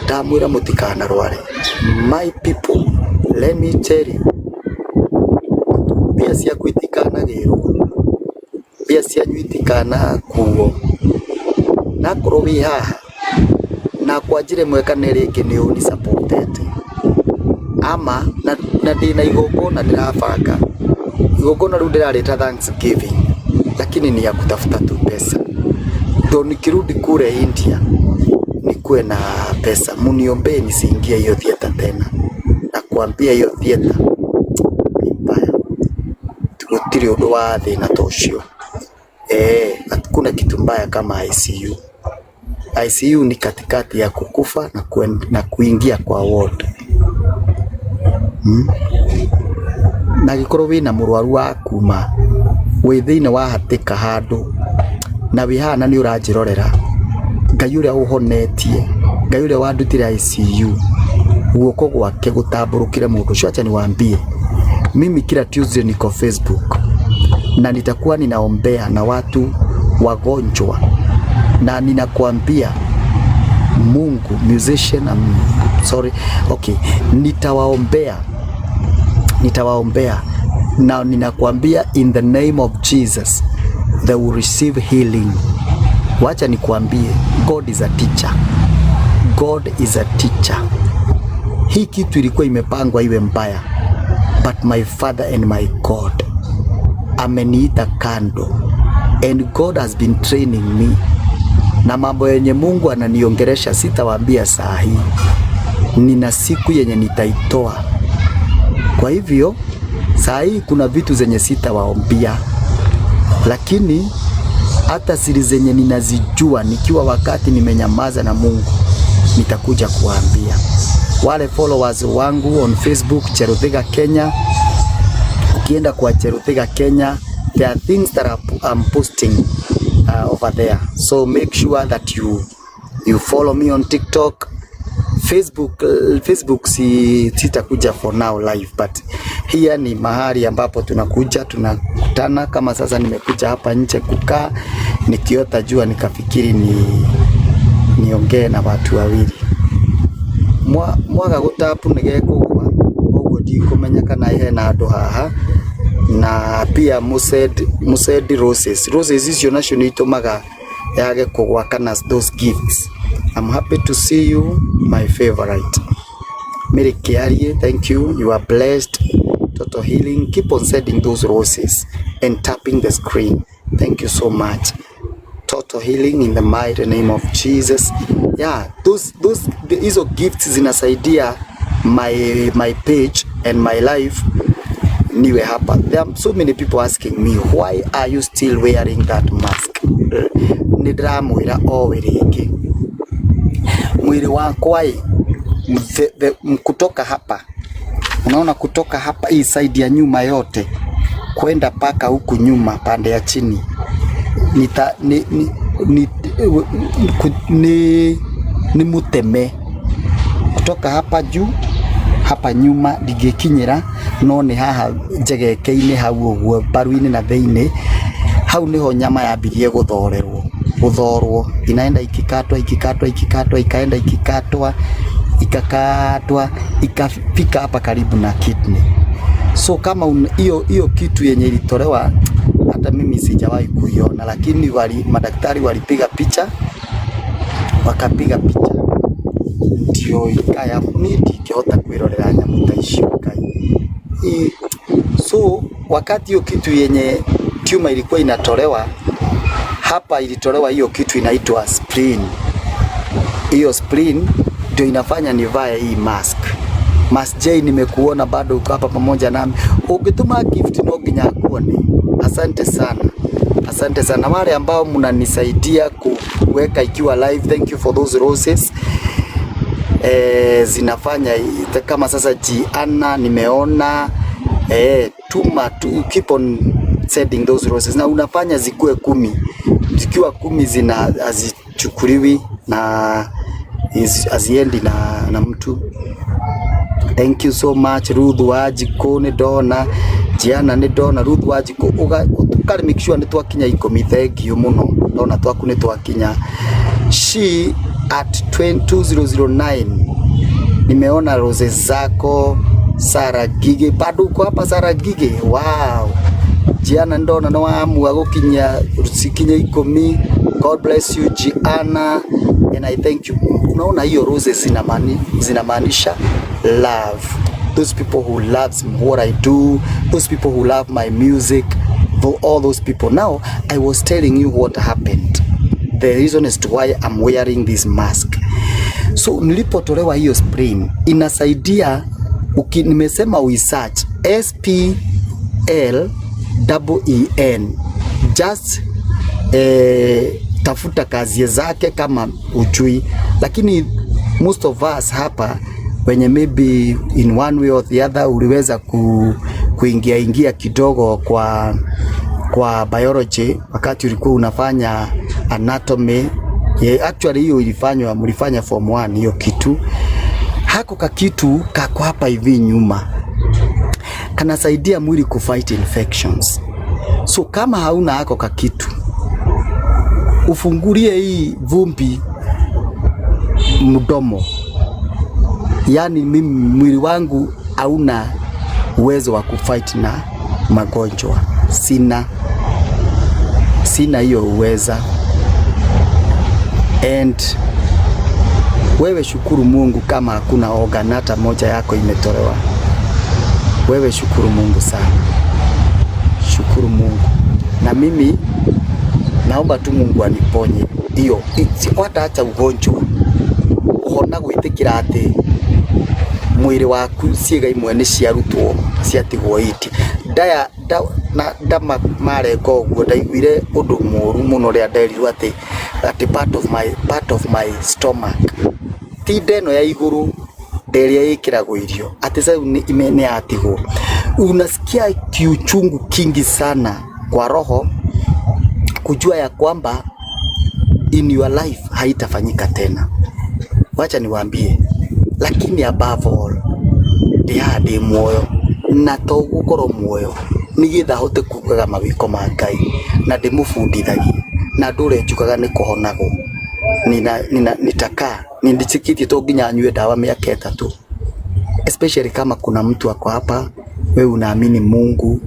Ndamwĩra mũtikanarware. My people, let me tell you, mbia ciaku itikanagĩrwo, mbia cianyu itikanakuo. Na akorwo wĩ haha na kwa njĩra ĩmwe kana ĩrĩa ĩngĩ nĩ ũni-support-ete ama na ndĩna igongona ndĩrabanga, igongona rĩu ndĩrarĩta Thanksgiving, lakini ni ya kutafuta tu pesa ndo nikirudi kule India nikuwe na pesa. Muniombee nisiingie hiyo theater tena, nakwambia hiyo theater ni mbaya, gũtirĩ ũndũ wa thĩna ta ũcio. Eh, hakuna kitu mbaya kama ICU. ICU ni katikati ya kukufa na kuingia kwa ward. Na gĩkorwo wĩna mũrwaru wa kuma wĩ thĩinĩ wa hatĩka handũ na wĩ haha na nĩ ũranjĩrorera, Ngai ũrĩa ũhonetie, Ngai ũrĩa wandutire ICU, guoko gwake gũtambũrũkĩre mũndũ ũcio. Acha niwaambie, mimi kila Tuesday niko Facebook na nitakuwa ninaombea na watu wagonjwa, na ninakuambia Mungu musician, I'm sorry, okay, nitawaombea, nitawaombea na ninakuambia in the name of Jesus they will receive healing. Wacha nikuambie, God is a teacher. God is a teacher. Hii kitu ilikuwa imepangwa iwe mbaya, but my father and my God ameniita kando and God has been training me, na mambo yenye Mungu ananiongeresha sitawaambia saa hii, nina siku yenye nitaitoa. Kwa hivyo saa hii kuna vitu zenye sitawaambia, lakini hata siri zenye ninazijua nikiwa wakati nimenyamaza na Mungu nitakuja kuwaambia. Wale followers wangu on Facebook Cheruthiga Kenya, ukienda kwa Cheruthiga Kenya there are things that I'm posting over there, so make sure that you follow me on TikTok, Facebook. Facebook sitakuja for now live, but here ni mahali ambapo tunakuja tunakutana. Kama sasa nimekuja hapa nje kukaa nikiota jua, nikafikiri ni niongee na watu wawili. Mwaga gũtapu nĩgekũgwa ũguo ndikũmenya kana hena andũ haha na pia musend roses. Roses icio nacio nĩ itũmaga yage kũgwa kana those gifts. I'm happy to see you, my favorite Mary Kiarie, thank you, you are blessed. Total healing, keep on sending those roses and tapping the screen. Thank you so much. Total healing in the mighty name of Jesus. Yeah, those hizo gifts zinasaidia my page and my life niwe hapa. There are so many people asking me, "Why are you still wearing that mask?" Nĩ ndĩramwĩra o rĩngĩ, mwĩrĩ wakwa ĩ, kutoka hapa, unaona, kutoka hapa hii side ya nyuma yote kwenda paka huku nyuma pande ya chini nita, ni, ni, ni, ku, ni muteme kutoka hapa juu, hapa nyuma ndingĩkinyĩra, no nĩ haha njegeke-inĩ hau ũguo mbaru-inĩ na thĩinĩ hau niho nyama yambirie gũthorerwo, gũthorwo, inaenda ikikatwa, ikikatwa, ikikatwa, ikaenda ikikatwa, ikakatwa, ikafika hapa karibu na kidney. So kama hiyo kitu yenye ilitolewa, hata mimi sijawahi kuiona, lakini madaktari walipiga picha, wakapiga picha ndio ikaya ni ndingĩhota kwĩrorera nyamũ ta icio Ngai. So wakati hiyo kitu yenye tumor ilikuwa inatolewa hapa, ilitolewa hiyo kitu inaitwa spleen. Hiyo spleen ndio inafanya nivae hii mask. Mas J, nimekuona bado uko hapa pamoja nami. Ukituma gift no nginya akuone. Asante sana. Asante sana wale ambao mnanisaidia kuweka ikiwa live. Thank you for those roses. Zinafanya kama sasa Jiana nimeona, tuma tu, keep on sending those roses na unafanya zikuwe 10. Zikiwa 10 zina hazichukuliwi na haziendi na mtu. Thank you so much, Ruth Wanjikũ, nĩ ndona Jiana, nĩ ndona Ruth Wanjikũ, ũkarĩ make sure nĩ twakinya 10. Thank you mũno, ndona twaku nĩ twakinya. She At 2009 nimeona roses zako. Sara Gige, bado uko hapa Sara Gige? Wow. Gianna ndona no waamua gukinya cikinye 10. God bless you, Gianna, and I thank you. Unaona hiyo roses zinamaanisha love, those people who loves what I do, those people who love my music, all those people. Now I was telling you what happened, the reason as to why I'm wearing this mask. So nilipotolewa hiyo spleen inasaidia nimesema uisearch spleen, just tafuta kazi zake kama ujui, lakini most of us hapa wenye maybe in one way or the other uliweza kuingia ingia kidogo kwa biology wakati ulikuwa unafanya anatomy. Yeah, actually hiyo ilifanywa, mlifanya form 1 hiyo kitu. Hako kakitu kako hapa hivi nyuma kanasaidia mwili kufight infections. So kama hauna hako kakitu, ufungulie hii vumbi mdomo, yaani mimi mwili wangu hauna uwezo wa kufight na magonjwa, sina hiyo uweza. And wewe shukuru Mungu kama hakuna organ hata moja yako imetolewa. Wewe shukuru Mungu sana, shukuru Mungu. Na mimi naomba tu Mungu aniponye hiyo, hata acha ugonjwa uhona gwitikira ati mwiri waku ciĩga imwe nĩ ciarutwo ciatigwo iti ndaya nda, na nda marenga ũguo. Ndaiguire ũndũ mũru mũno rĩrĩa nderirwo atĩ part of my stomach, ti nda ĩno ya igũrũ, nda ĩrĩa ĩkĩragwo irio, atĩ sasa nĩ yatigwo. Unasikia kiuchungu kingi sana kwa roho kujua ya kwamba in your life haitafanyika tena. Wacha niwaambie, lakini above all ndĩ haha ndĩ muoyo na to gũkorwo muoyo nĩgetha hote kugaga mawĩko ma Ngai na ndĩmũbundithagie na ndũre njugaga nĩ kũhonagwo. Nitakaa nindĩtĩkĩtie to nginya nyue dawa mĩaka 3, especially kama kuna mtu ako hapa, wewe unaamini Mungu,